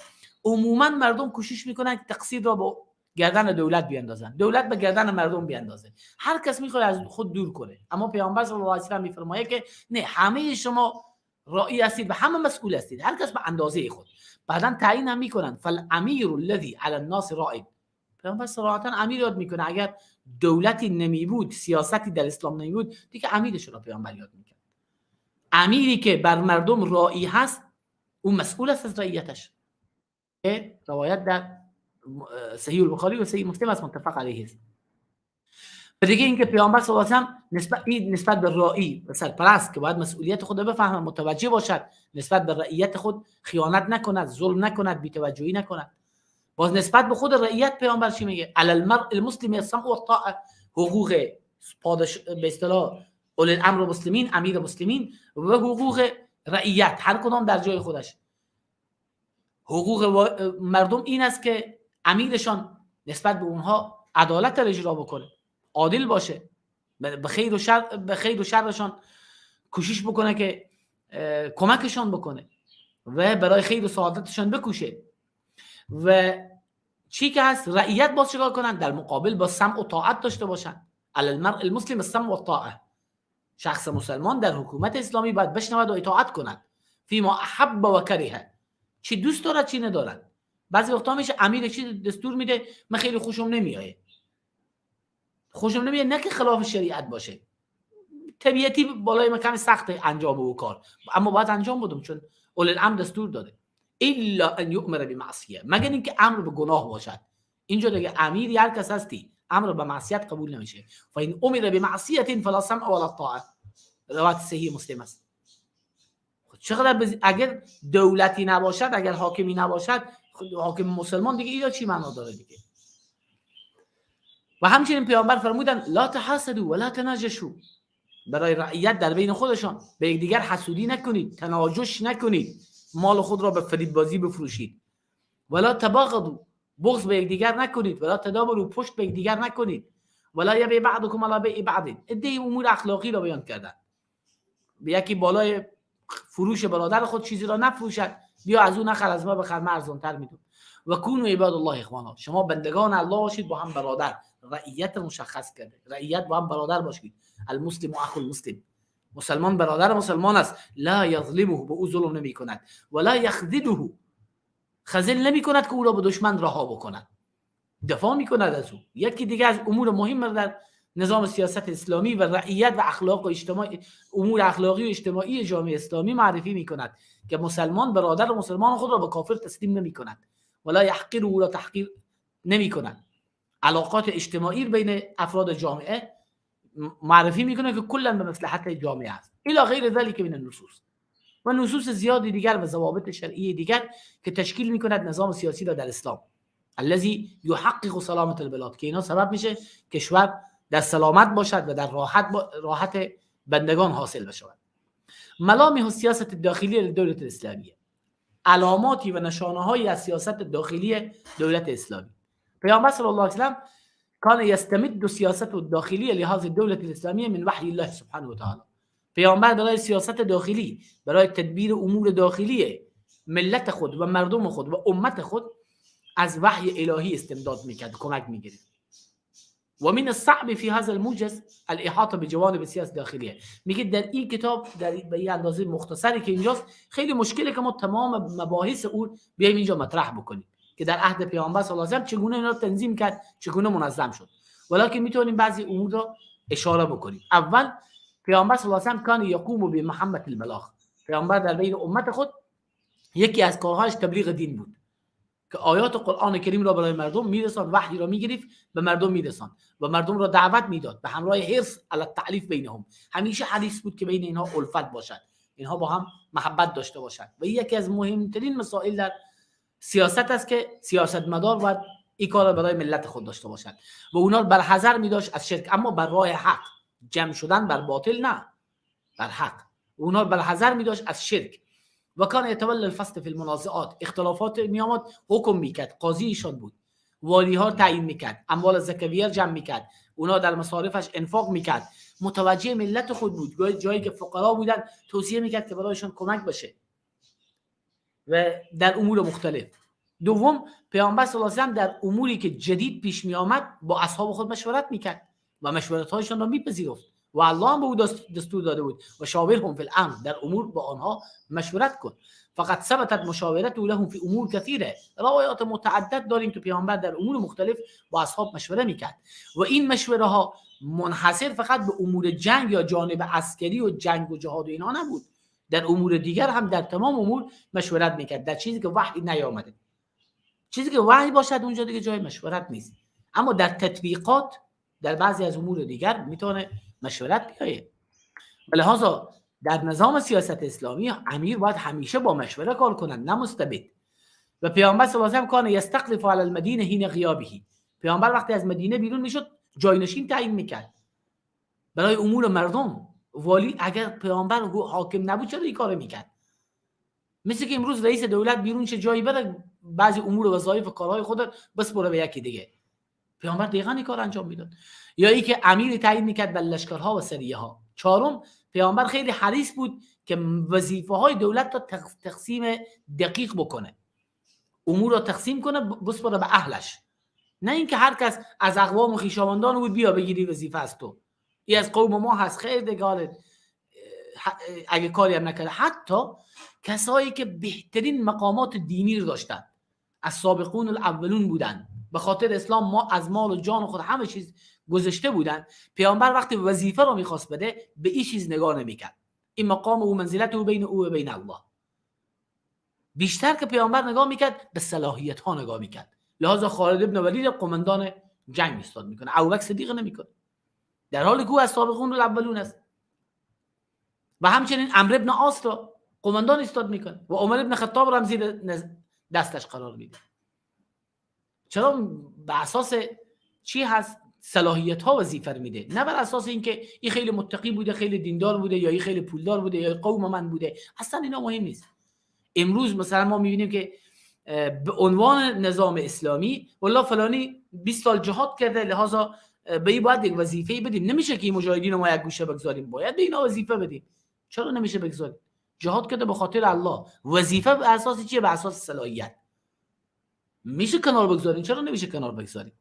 عموما مردم کوشش میکنن که تقصیر را با گردن دولت بیاندازن، دولت به گردن مردم بیاندازه، هر کس میخواد از خود دور کنه. اما پیامبر صلی الله علیه و سلم میفرمایه که نه، همه شما راعی هستید و همه مسئول هستید، هر کس به اندازه خود. بعدا تعیین هم میکنن فالامیر الذی علی الناس راع. پیامبر صراحتا امیر یاد میکنه. اگر دولتی نمی بود، سیاستی در اسلام نمی بود، دیگه امیرش را پیامبر یاد میکنه. امیری که بر مردم راعی هست، او مسئول است از رعیتش. روایت در صحیح البخاری و صحیح مسلم است، متفق علیه است. و دیگه اینکه پیامبر صلی الله علیه و سلم نسبت به راعی و سرپرست که باید مسئولیت خود بفهمه، متوجه باشد، نسبت به رعیت خود خیانت نکند، ظلم نکند، بی‌توجهی نکند. باز نسبت به خود رعیت پیامبر چی میگه؟ علی المرء المسلم السمع والطاعه، حقوق پادش به اصطلاح اولی الامر مسلمین، امیر مسلمین، و حقوق رعیت، هر کدام در جای خودش. حقوق مردم این است که امیرشان نسبت به اونها عدالت را اجرا بکنه، عادل باشه، به خیر و شرشان کوشش بکنه که کمکشان بکنه و برای خیر و سعادتشان بکوشه. و چی که هست، رعیت باز چیکار کنن؟ در مقابل با سمع و طاعت داشته باشن. علی المرء المسلم السمع والطاعه، شخص مسلمان در حکومت اسلامی باید بشنود و اطاعت کند. فیما احب و کره، چی دوست دارد چی ندارد. بعضی وقتا میشه امیر چی دستور میده، من خیلی خوشم نمیایه، خوشم نمیاد، نه که خلاف شریعت باشه، طبیعتی بالای من کمی سخت انجام او کار، اما باید انجام بدم چون اولی الامر دستور داده. الا ان یؤمر بمعصیه، مگر اینکه امر به گناه باشد. اینجا دیگه امیر هر کس هستی، امر به معصیت قبول نمیشه. فان امر بمعصیت فلا سمع ولا طاعه، روایت صحیح مسلم است. چقدر اگر دولتی نباشد، اگر حاکمی نباشد، حاکم مسلمان دیگه اینا چی معنا داره دیگه؟ و همچنین پیامبر فرمودن لا تحاسدوا ولا تناجشوا، برای رعیت در بین خودشان به یکدیگر حسودی نکنید، تناجش نکنید، مال خود را به فریب بازی بفروشید، ولا تباغضوا، بغض به یکدیگر نکنید، ولا تدابروا، پشت به یکدیگر نکنید، ولا یبیع بعضکم علی بیع بعض. عده امور اخلاقی را بیان کردن. به یکی بالای فروش برادر خود چیزی را نفروشد، بیا از او نخر، از ما بخر، من ارزان‌تر میدم. و کونوا عباد الله اخوانا، شما بندگان الله باشید با هم برادر. رعیت مشخص کرده، رعیت با هم برادر باشید. المسلم اخو المسلم، مسلمان برادر مسلمان است. لا یظلمه، به او ظلم نمی کند، ولا یخذله، خذل نمی کند که او را به دشمن رها بکند، دفاع می کند از او. یکی دیگه از امور مهم در نظام سیاست اسلامی و رعیت و اخلاق و اجتماعی، امور اخلاقی و اجتماعی جامعه اسلامی معرفی می کند که مسلمان برادر مسلمان خود را به کافر تسلیم نمی کند، ولا یحقر، او را تحقیر نمی کند. علاقات اجتماعی بین افراد جامعه معرفی میکنه که کلا به مصلحت جامعه است. الی غیر ذلک من النصوص و نصوص زیادی دیگر و ضوابط شرعی دیگر که تشکیل میکند نظام سیاسی را در اسلام، الذی یحقق سلامت البلاد، که اینا سبب میشه کشور در سلامت باشد و در راحت بندگان حاصل بشود. ملامح سیاست داخلی للدولة الاسلامیه، علاماتی و نشانه‌هایی از سیاست داخلی دولت اسلامی. پیامبر صلی الله علیه و سلم کان یستمد سیاست الداخلیه لهذه الدولة الاسلامیه من وحی الله سبحانه و تعالی. پیامبر برای سیاست داخلی، برای تدبیر امور داخلی ملت خود و مردم خود و امت خود از وحی الهی استمداد میکرد، کمک میگرفت. و من الصعب فی هذا الموجز الاحاطه بجوانب سیاست داخلیه. میگه در این کتاب، در به این اندازه مختصری که اینجاست، خیلی مشکله که ما تمام مباحث او بیایم اینجا مطرح بکنیم که در عهد پیامبر صلی الله علیه و آله چگونه اینا رو تنظیم کرد، چگونه منظم شد. ولکن میتونیم بعضی امور رو اشاره بکنیم. اول، پیامبر صلی الله علیه و آله کان یقوم بمحمد البلاغ. پیامبر در بین امت خود یکی از کارهاش تبلیغ دین بود که آیات قرآن کریم را برای مردم میرساند، وحی را میگرفت به مردم میرساند و مردم را دعوت میداد به همراه حرص علی التعلیف بینهم. همیشه حریص بود که بین اینها الفت باشد، اینها با هم محبت داشته باشند. و یکی از مهمترین مسائل در سیاست است که سیاستمدار باید این کار را برای ملت خود داشته باشد و اونا بر حذر می‌داشت از شرک، اما بر راه حق، جمع شدن بر باطل نه، بر حق. اونا بر حذر می‌داشت از شرک. و کان یتولی الفصل فی المنازعات، اختلافات میآمد حکم میکرد، قاضی ایشان بود، والی ها تعیین میکرد، اموال زکویه جمع میکرد، اونا در مصارفش انفاق میکرد، متوجه ملت خود بود. جایی که فقرا بودن توصیه میکرد که برایشان کمک بشه و در امور مختلف. دوم، پیامبر صلی الله علیه و آله در اموری که جدید پیش می آمد با اصحاب خود مشورت میکرد و مشورت هایشان را میپذیرفت و الله هم به او دستور داده بود و شاورهم فی الامر، در امور با آنها مشورت کن. فقط ثبتت مشاورت لهم فی امور کثیره، روایات متعدد داریم که پیامبر در امور مختلف با اصحاب مشوره میکرد و این مشوره ها منحصر فقط به امور جنگ یا جانب عسکری و جنگ و جهاد و اینها نبود، در امور دیگر هم در تمام امور مشورت میکرد، در چیزی که وحی نیامده. چیزی که وحی باشد اونجا دیگه جای مشورت نیست، اما در تطبیقات در بعضی از امور دیگر میتونه مشورت بیایه. لذا در نظام سیاست اسلامی امیر باید همیشه با مشوره کار کنند، نه مستبد. و پیامبر صلی الله علیه و آله کان یستخلف علی المدینه حین غیابه، پیامبر وقتی از مدینه بیرون میشد جاینشین تعیین میکرد برای امور مردم. والی اگر پیامبر حاکم نبود چرا این کارو میکرد؟ مثل که امروز رئیس دولت بیرون چه جایی بره بعضی امور و وظایف و کارهای خود بسپره به یکی دیگه. پیامبر دقیقاً این کار انجام میداد. یا ای که امیر تعیین میکرد بر لشکرها و سریه ها. چهارم، پیامبر خیلی حریص بود که وظیفه های دولت را تقسیم دقیق بکنه، امور را تقسیم کنه بسپره به اهلش، نه اینکه هر کس از اقوام و خویشاوندان بود بیا بگیری وظیفه از تو، ای از قوم ما هست خیر دیگه اگه کاری هم نکرده. حتی کسایی که بهترین مقامات دینی رو داشتن، از سابقون الاولون بودن، به خاطر اسلام ما از مال و جان خود همه چیز گذشته بودن، پیامبر وقتی وظیفه رو میخواست بده به این چیز نگاه نمیکرد، این مقام او منزلت او بین او و بین الله. بیشتر که پیامبر نگاه میکرد به صلاحیت ها نگاه میکرد. لذا خالد ابن ولید قماندان جنگ ایستاد میکنه، ابوبکر صدیق نمیکنه، در حالی که او از سابقون الاولون است. و همچنین عمرو بن عاص را قماندان ایستاد میکنه و عمر بن خطاب را هم زیر دستش قرار میده. چرا؟ به اساس چی هست؟ صلاحیت ها وظیفه میده، نه بر اساس اینکه این خیلی متقی بوده، خیلی دیندار بوده، یا این خیلی پولدار بوده، یا قوم من بوده. اصلا اینا مهم نیست. امروز مثلا ما میبینیم که به عنوان نظام اسلامی والله فلانی 20 سال جهاد کرده، لهذا به این باید یک وظیفه بدیم. نمیشه که این مجاهدین رو ما یک گوشه بگذاریم، باید به اینا وظیفه بدیم. چرا نمیشه بگذاریم؟ جهاد کرده به خاطر الله، وظیفه به اساس چیه؟ به اساس صلاحیت. میشه کنار بگذاریم؟ چرا نمیشه کنار بگذاریم؟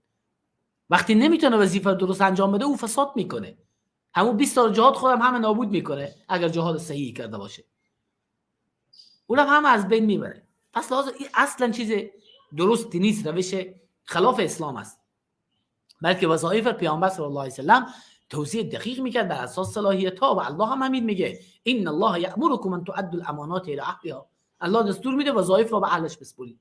وقتی نمیتونه وظیفه درست انجام بده، او فساد میکنه. همون 20 سال جهاد خودم همه نابود میکنه اگر جهاد صحیح کرده باشه، اونم هم از بین میبره. پس لحاظ این اصلا چیز درستی نیست، روش خلاف اسلام است. بلکه وظایف پیامبر صلی الله علیه و سلم توضیح دقیق میکرد بر اساس صلاحیت ها. و الله هم همین میگه، ان الله یامرکم ان تؤدوا الامانات الی اهلها. الله دستور میده وظایف را به اهلش بسپرید،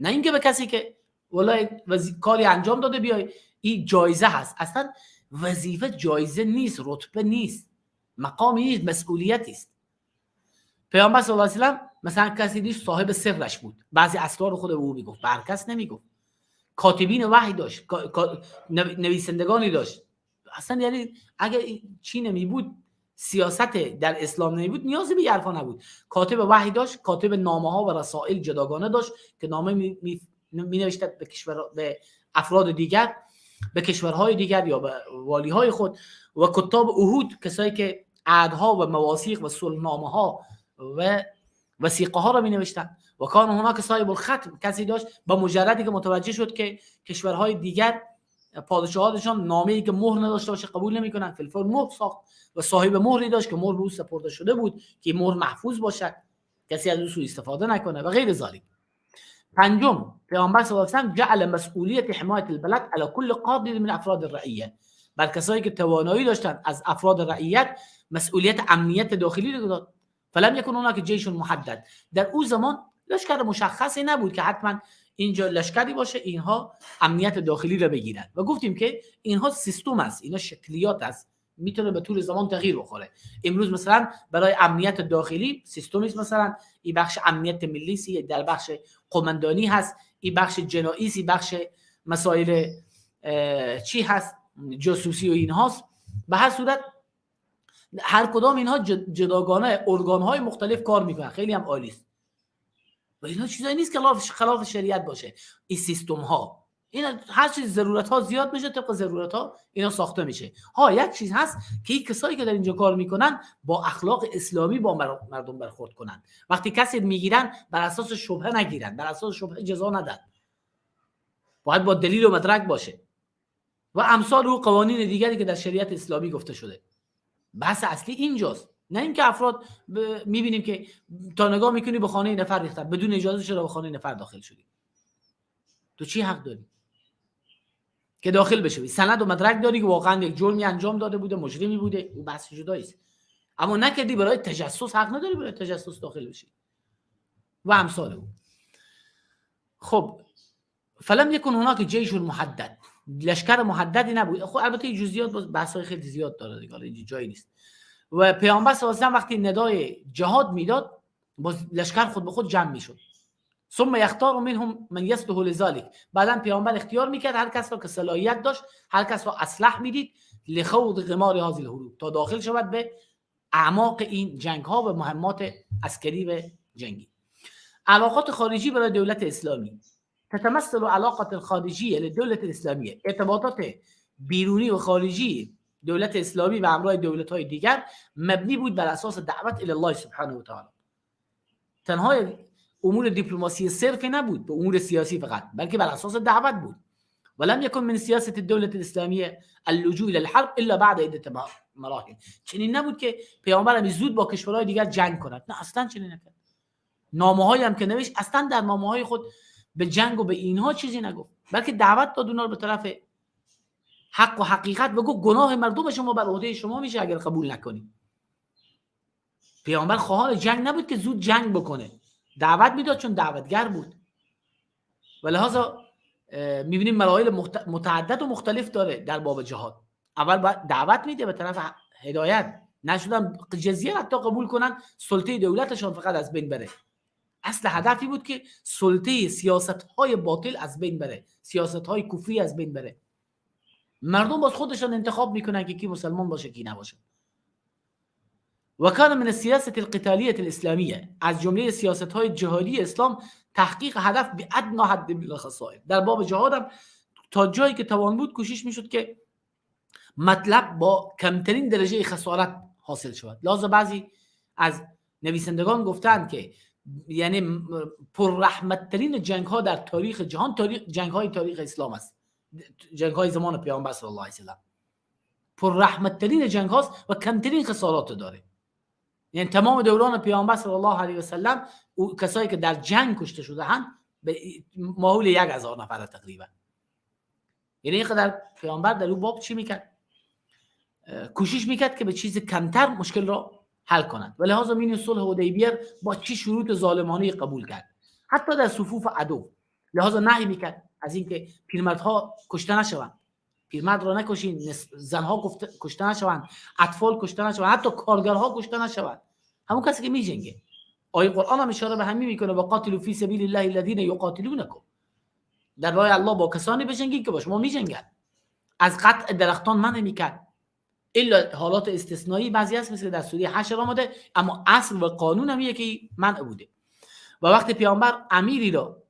نه اینکه به کسی که والله کاری انجام داده بیای این جایزه هست. اصلا وظیفه جایزه نیست، رتبه نیست، مقامی نیست، مسئولیتی است. پیامبر صلی الله علیه و سلم مثلا کسی دیش صاحب سرش بود، بعضی اسرار خود به او میگفت، بر کس نمیگفت. کاتبین وحی داشت، نویسندگانی داشت. اصلا یعنی اگر چی نمی بود، سیاست در اسلام نمی بود، نیازی به حرفا نبود. کاتب وحی داشت، کاتب نامه ها و رسائل جداگانه داشت که نامه می نوشت به کشور، به افراد دیگر، به کشورهای دیگر یا به والیهای خود. و کتاب عهود، کسایی که عهدها و مواثیق و صلحنامه ها و وثیقه ها را می نوشتن. و کان هناک صاحب الختم، کسی داشت با مجردی که متوجه شد که کشورهای دیگر پادشاهانشان نامه‌ای که مهر نداشته باشه قبول نمی‌کنن، فلفل مهر ساخت و صاحب مهری داشت که مهر به او سپرده شده بود که مهر محفوظ باشد، کسی از او سوء استفاده نکنه و غیر ذلک. پنجم، پیامبر صلی الله علیه و سلم جعل مسئولیت حمایت البلد علی کل قادر من افراد الرعیه، بر کسایی که توانایی داشتند از افراد رعیت مسئولیت امنیت داخلی رو داد. فلم یکن هناک جیش محدد، در او زمان لشکر مشخصی نبود که حتما اینجا لشکری باشه اینها امنیت داخلی رو بگیرن. و گفتیم که اینها سیستم است، اینا شکلیات است، میتونه به طول زمان تغییر بخوره. امروز مثلا برای امنیت داخلی سیستمی است، مثلا این بخش امنیت ملی است، در بخش قماندانی هست، این بخش جنایی است، این بخش مسائل چی هست، جاسوسی و اینهاست. به هر صورت هر کدام اینها جداگانه ارگان‌های مختلف کار میکنن، خیلی هم عالی است. و اینا چیزایی نیست که خلاف شریعت باشه. این سیستم ها، این هر چیز ضرورت ها زیاد میشه، طبق ضرورت ها اینا ساخته میشه. ها یک چیز هست که این کسایی که در اینجا کار میکنن با اخلاق اسلامی با مردم برخورد کنن. وقتی کسی میگیرن بر اساس شبهه نگیرن، بر اساس شبهه جزا ندن، باید با دلیل و مدرک باشه و امثال او قوانین دیگری که در شریعت اسلامی گفته شده. بحث اصلی اینجاست، نه اینکه افراد میبینیم که تا نگاه میکنی به خانه نفر ریختن بدون اجازه، چرا به خانه نفر داخل شدی؟ تو چی حق داری که داخل بشوی؟ سند و مدرک داری که واقعا یک جرمی انجام داده بوده، مجرمی بوده، او بحث جدایی است. اما نکردی برای تجسس، حق نداری برای تجسس داخل بشی و امثال او. خب فلم یکن هناک جیش محدد، لشکر محددی نبود. خب البته جزئیات باز بحث‌های خیلی زیاد داره دیگه، اینجا جایی نیست. و پیامبر صلی الله علیه و آله وقتی ندای جهاد میداد، باز لشکر خود به خود جمع میشد. ثم یختار منهم من یصلح لذلک، بعدا پیامبر اختیار میکرد هر کس را که صلاحیت داشت، هر کس را اصلح میدید، لخوض غمار هذه الحروب، تا داخل شود به اعماق این جنگ ها و مهمات عسکری و جنگی. علاقات خارجی برای دولت اسلامی تتمثل علاقات الخارجیه للدولة الاسلامیه، ارتباطات بیرونی و خارجی دولت اسلامی و همراه دولت‌های دیگر مبنی بود بر اساس دعوت الی الله سبحانه و تعالی. تنها امور دیپلماسی صرفی نبود به امور سیاسی فقط، بلکه بر اساس دعوت بود. ولم يكن من سیاست الدولة الاسلامیه اللجوء الى الحرب الا بعد عده مراحل. چنین نبود که پیامبر هم زود با کشورهای دیگر جنگ کند، نه اصلا چنین نکرد. نامه‌هایی هم که نوشت اصلا در نامه‌های خود به جنگ و به اینها چیزی نگفت، بلکه دعوت داد اونا رو به طرف حق و حقیقت و گفت گناه مردم شما بر عهده شما میشه اگر قبول نکنید. پیامبر خواهان جنگ نبود که زود جنگ بکنه، دعوت میداد چون دعوتگر بود. و لهذا میبینیم مراحل متعدد و مختلف داره در باب جهاد. اول باید دعوت میده به طرف هدایت، نشدن جزیه حتی قبول کنن، سلطه دولتشان فقط از بین بره. اصل هدفی بود که سلطه سیاست‌های باطل از بین بره، سیاست‌های کفری از بین بره. مردم باز خودشان انتخاب میکنن که کی مسلمان باشه کی نباشه. و کان من السیاسة القتالیة الاسلامیه، از جمله سیاست‌های جهادی اسلام تحقیق هدف به ادنی حد من الخسائر. در باب جهاد هم تا جایی که توان بود کوشش میشد که مطلب با کمترین درجه خسارت حاصل شود. لازم بعضی از نویسندگان گفتند که یعنی پررحمت‌ترین جنگ‌ها در تاریخ جهان جنگ‌های تاریخ اسلام است، جنگ‌های زمان پیامبر صلی الله علیه و سلم پررحمت‌ترین جنگ هاست و کمترین خسارات داره. یعنی تمام دوران پیامبر صلی الله علیه و سلم کسایی که در جنگ کشته شده هم به ماحول 1000 نفر تقریبا. یعنی اینقدر پیامبر در اون باب چی میکرد؟ کوشش میکرد که به چیز کمتر مشکل را حل کنند. و لحاظ مین صلح حدیبیه با چی شروط ظالمانه قبول کرد، حتی در صفوف عدو. لحاظ نهی میکرد از اینکه پیرمردها کشته نشوند، پیرمرد را نکشین، زنها کشته نشوند، اطفال کشته نشوند، حتی کارگرها کشته نشوند، همون کسی که میجنگه. آیه قرآن هم اشاره به همین میکنه، و قاتلوا فی سبیل الله الذین یقاتلونکم، در راه الله با کسانی بجنگید که با شما میجنگند. از قطع درختان منع میکرد الا حالات استثنایی بعضی هست مثل در سوره حشر آمده، اما اصل و قانون هم یکی منع بوده. و وقتی پیامبر امیری را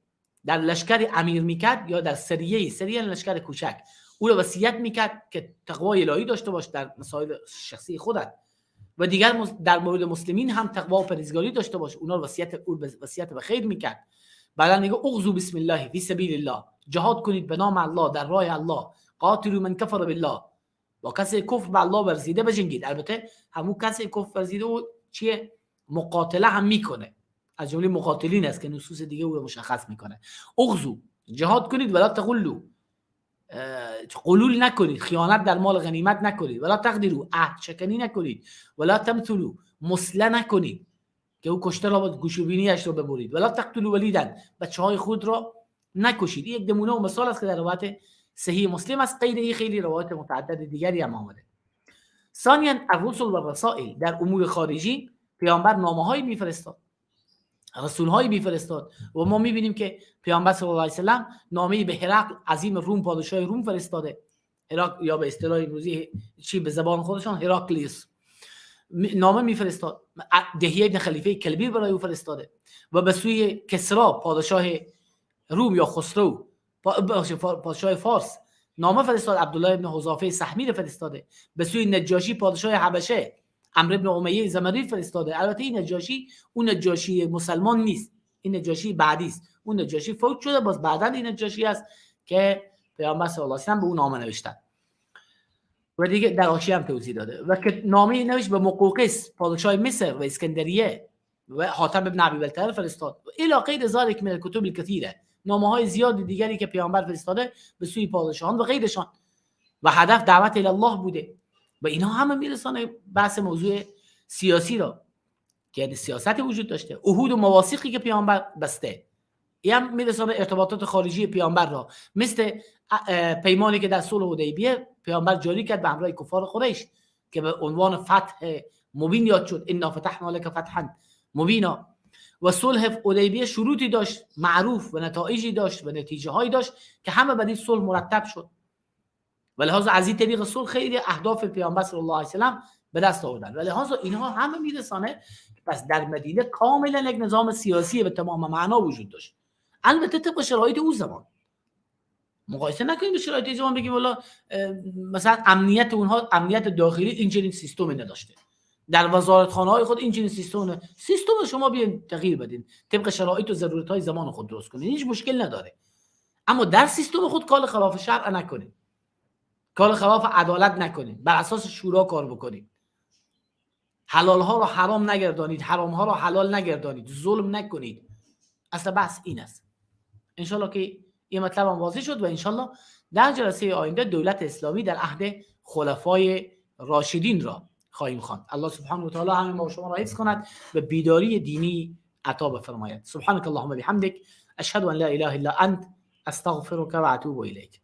در لشکر امیر میکرد یا در سریه لشکر کوچک، او را وصیت میکرد که تقوای الهی داشته باش در مسائل شخصی خودت و دیگر در مورد مسلمین هم تقوا و پرهیزگاری داشته باش. اونا وصیت به خیر میکرد. بعدا میگه اغزو بسم الله فی سبیل الله، جهاد کنید به نام الله در راه الله، قاتلوا من کفر بالله، با کسی کفر به الله ورزیده بجنگید. البته همون کسی کفر ورزیده و چیه مقاتله هم میکنه، از جمله مقاتلین است که نصوص دیگه او رو مشخص میکنه. اغزو جهاد کنید، ولا تغلوا قلول نکنید، خیانت در مال غنیمت نکنید، ولا تقدروا عهد شکنی نکنید، ولا تمثلوا مسله نکنید که او کشته را باید گوش و بینیش رو ببرید، ولا تقتلوا ولیدا بچه های خود را نکشید. یک نمونه و مثال است که در روایت صحیح مسلم است، غیر این خیلی روایت متعدد دیگری هم آمده. ثانیا الرسل و الرسائل، در امور خارجی پیامبر نامه‌هایی میفرستاد، رسول‌هایی میفرستاد و ما می‌بینیم که پیامبر صلی الله علیه و سلم نامه‌ای به هرقل عظیم روم پادشاه روم فرستاده، هرقل یا به اصطلاح امروزی چی به زبان خودشان هراکلیس نامه میفرستاد، دهیه ابن خلیفه کلبی برای او فرستاده و به سوی کسرا پادشاه روم یا خسرو پادشاه فارس نامه فرستاد، عبدالله ابن حذافه سهمی فرستاده، به سوی نجاشی پادشاه حبشه عمرو ابن امیه زمری فرستاده. البته این نجاشی اون نجاشی مسلمان نیست، این نجاشی بعدی است، اون نجاشی فوت شده، باز بعداً این نجاشی است که پیامبر صلی الله علیه و سلم به اون نامه نوشتن و دیگه در حاشیه هم توضیح داده. و که نامه نوشت به مقوقس پادشاه مصر و اسکندریه و حاتم ابن ابی بلتعه فرستاد و الی غیر ذلک من الکتب الکثیره، نامه‌های زیاد دیگری که پیامبر فرستاده به سوی پادشاهان و غیرشان و هدف دعوت الی الله بوده. و اینا همه میرسانه بحث موضوع سیاسی را که یعنی سیاست وجود داشته، عهود و مواثیقی که پیامبر بسته، این هم میرسانه ارتباطات خارجی پیامبر را، مثل پیمانی که در صلح حدیبیه پیامبر جاری کرد به همراه کفار قریش که به عنوان فتح مبین یاد شد، انا فتحنا لک فتحا مبینا. و صلح حدیبیه شروطی داشت معروف و نتایجی داشت و نتیجه هایی داشت که همه بعد این صلح مرتب شد و لحاظ از این طریق صلح خیلی اهداف پیامبر صلی الله علیه و سلم به دست آوردن و لحاظ اینها همه میرسانه. پس در مدینه کاملا یک نظام سیاسی به تمام معنا وجود داشت، البته طبق شرایط او زمان. مقایسه نکنیم به شرایط زمان بگیم والا مثلا امنیت اونها، امنیت داخلی اینجوری سیستمی نداشته، در وزارتخانه‌های خود اینجوری سیستم شما بیاین تغییر بدین طبق شرایط و ضرورت‌های زمان خود درست کنین، هیچ مشکل نداره، اما در سیستم خود کار خلاف شرع نکنین، کار خلاف عدالت نکنین، بر اساس شورا کار بکنید، حلال ها را حرام نگردانید، حرام ها را حلال نگردانید، ظلم نکنید. اصلا بحث این است. انشالله که این مطلب هم واضح شد و انشالله در جلسه آینده دولت اسلامی در عهد خلفای راشدین را خواهیم خواند. الله سبحانه و تعالی همه ما و شما را حفظ کند و بیداری دینی عطا بفرماید. سبحانك اللهم بحمدك، اشهد ان لا اله الا انت، استغفرک و اتوب الیک.